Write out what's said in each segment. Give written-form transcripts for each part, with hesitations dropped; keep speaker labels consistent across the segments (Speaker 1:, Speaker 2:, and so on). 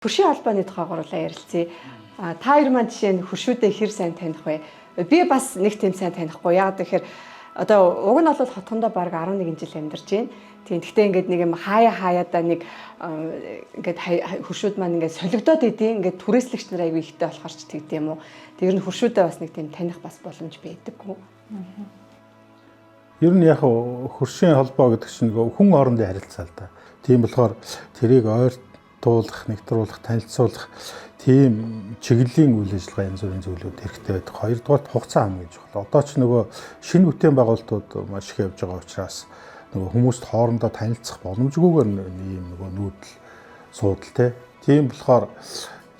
Speaker 1: Хөршийн холбооны тухай гурлаа ярилцъя. А та хоёр маань жишээ нь хөршүүдээ хэр сайн таних вэ? Би бас нэг тийм сайн танихгүй. Яг тэгэхээр одоо уг нь бол хотхондоо бараг 11 жил амьдарч байна. Тийм, гэхдээ ингээд нэг юм хаяа хаяадаа нэг ингээд хөршүүд маань ингээд солигдоод идэв. Ингээд түрээслэгч нар аягүй ихтэй болохоор ч тэгдэм юм уу. Тэр нь хөршүүдээ бас нэг тийм таних бас боломж байдаггүй.
Speaker 2: Ер нь яг хөршийн холбоо гэдэг чинь нөгөө хүн хоорондын харилцаа л да. Тийм болохоор тэрийг ойртуулах, нэгтруулах, танилцуулах тийм чиглэлийн үйл ажиллагаа, янз бүрийн зүйлүүд хэрэгтэй байдаг. Хоёрдугаар, хугацаа хамгийн чухал. Одоо ч нөгөө шинэ бүтээн байгуулалтууд маш их явж байгаа учраас нөгөө хүмүүст хоорондоо танилцах боломжгүйгээр ийм нөгөө нүүдэл суудал те. Тийм болохоор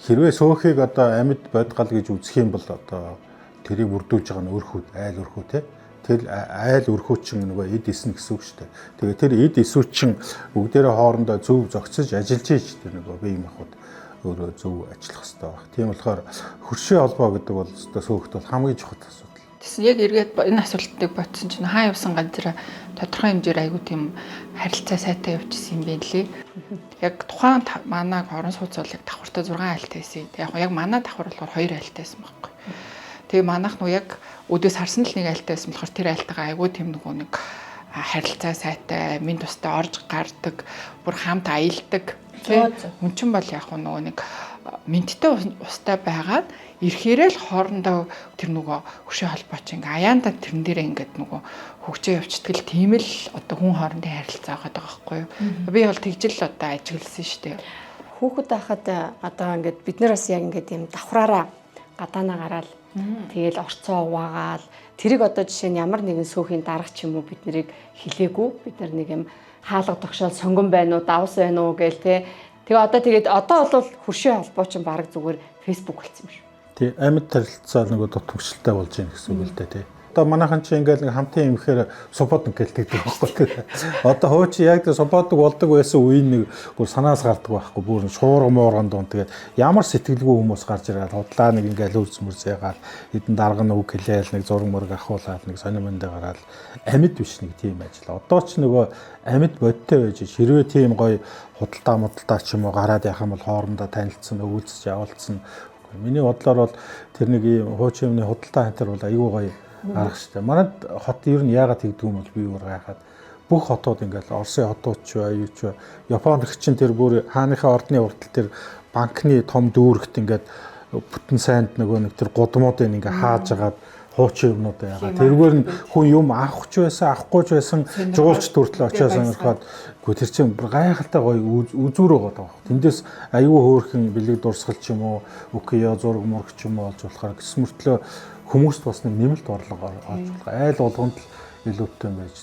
Speaker 2: хэрвээ сөөхийг одоо амьд бодгал гэж үзэх юм бол одоо тэрийг бүрдүүлж байгаа нь өрхүүд, айл өрхүү те. Тэр айл өрхүү чинь нөгөө эд эснэ гэсэн үг шүү дээ. Тэгээ тэр эд эсүү чинь бүгдээрээ хоорондоо зөв зохицож ажиллаж ийж тэр нөгөө бие махбод өөрөө зөв ажиллах хэрэгтэй байх. Тийм болохоор хөршийн холбоо гэдэг бол өстой сөөхт бол хамгийн чухал асуудал.
Speaker 3: Тэгсэн яг эргээд энэ асуултыг бодсон чинь хаа явсан газар тодорхой хэмжээр айгүй тийм харилцаа сайтай явчихсан юм байна лээ. Яг тухайн манай орон сууц бол яг давхартай 6 айлтай байсан. Яг яг манай давхар болохоор 2 айлтай байсан байхгүй. Тэгээ манайх нуу яг өдөөс харсан л нэг айлтай байсан болохоор тэр айлтайгаа айгүй тийм нөгөө нэг харилцаа сайтай, минь тустай орж гардаг, бүр хамт аялдаг. Хүн чинь бол яг нөгөө нэг мэдтэй устай байгаад ирэхээрээ л хоорондоо тэр нөгөө хөшөө холбоо чинь ингээ аяанда тэрэн дээрээ ингээд нөгөө хөгжөө явцдаг л тийм л одоо хүн хоорондын харилцаа байгаа байхгүй юу. Би бол тэгж л одоо ажигласан шүү дээ.
Speaker 1: Хүүхэд байхад одоо ингээд бид нар бас яг ингээд юм давхраараа гадаанаа гараал тэгэл орцоо уваагаал тэрийг одоо жишээ нь ямар нэгэн сөөхийн дарга ч юм уу бид нарыг хилээгүй, бид нар нэг юм хаалга тогшоол сонгон байна уу, давс байна уу гээл те. Тэгээ одоо тэгээд одоо бол хөршийн холбоо чинь бараг зүгээр Facebook болсон юм шүү.
Speaker 2: Тий, амьд харилцаа нөгөө дутмагчлалтай болж байна гэсэн үг л дээ, тий. Одоо манайхан чи ингээл нэг хамтын юмхээр субботник гэлдэг байхгүй тий. Одоо хуучин яг тэр субботник болдог байсан үеийн нэг бүр санаас гардаг байхгүй, бүр шуурга муурган дуун, тэгээд ямар сэтгэлгүй хүмүүс гарч ирээд худлаа нэг ингээл үрс мөрс ягаал хэдэн дарга нь үг хэлээл, нэг зураг мураг ахуулаад, нэг сонин мэндэ гараал, амьд биш нэг тийм ажил. Одоо ч нөгөө амьд бодтой байж хэрвээ тийм гоё худалдаа мудалдаа ч юм уу гараад явах юм бол хоорондоо танилцсан, өвөлцөж явуулсан. Миний бодлоор бол тэр нэг ийм хуучин юмны худалдаа хантар бол айгүй гоё арга шүү дээ. Манад хот ер нь яагаад тэгдэг юм бол би өөр гайхаад, бүх хотууд ингээл Оросын хотууд ч бай, юу ч бай. Японд чинь тэр бүр хааныхаа ордны уртал тэр банкны том дүүрэгт ингээд бүтэн сайнд нөгөө нэг тэр гудмуудыг ингээ хааж агаад хуучин юмнууд яагаад тэргээр нь хүн юм авах ч байсан, авахгүй ч байсан жуулч төртлөө очиод сонирхоод үгүй, тэр чинь бүр гайхалтай гоё үзүүр байгаа даа. Тэндээс аюу хөөрхөн бэлэг дурсгал ч юм уу, үкиё зураг мураг ч юм уу олж болохоор гэс мөртлөө хүмүүст бас нэг нэмэлт орлого олж болох айл болгонд л илүүтэй байж.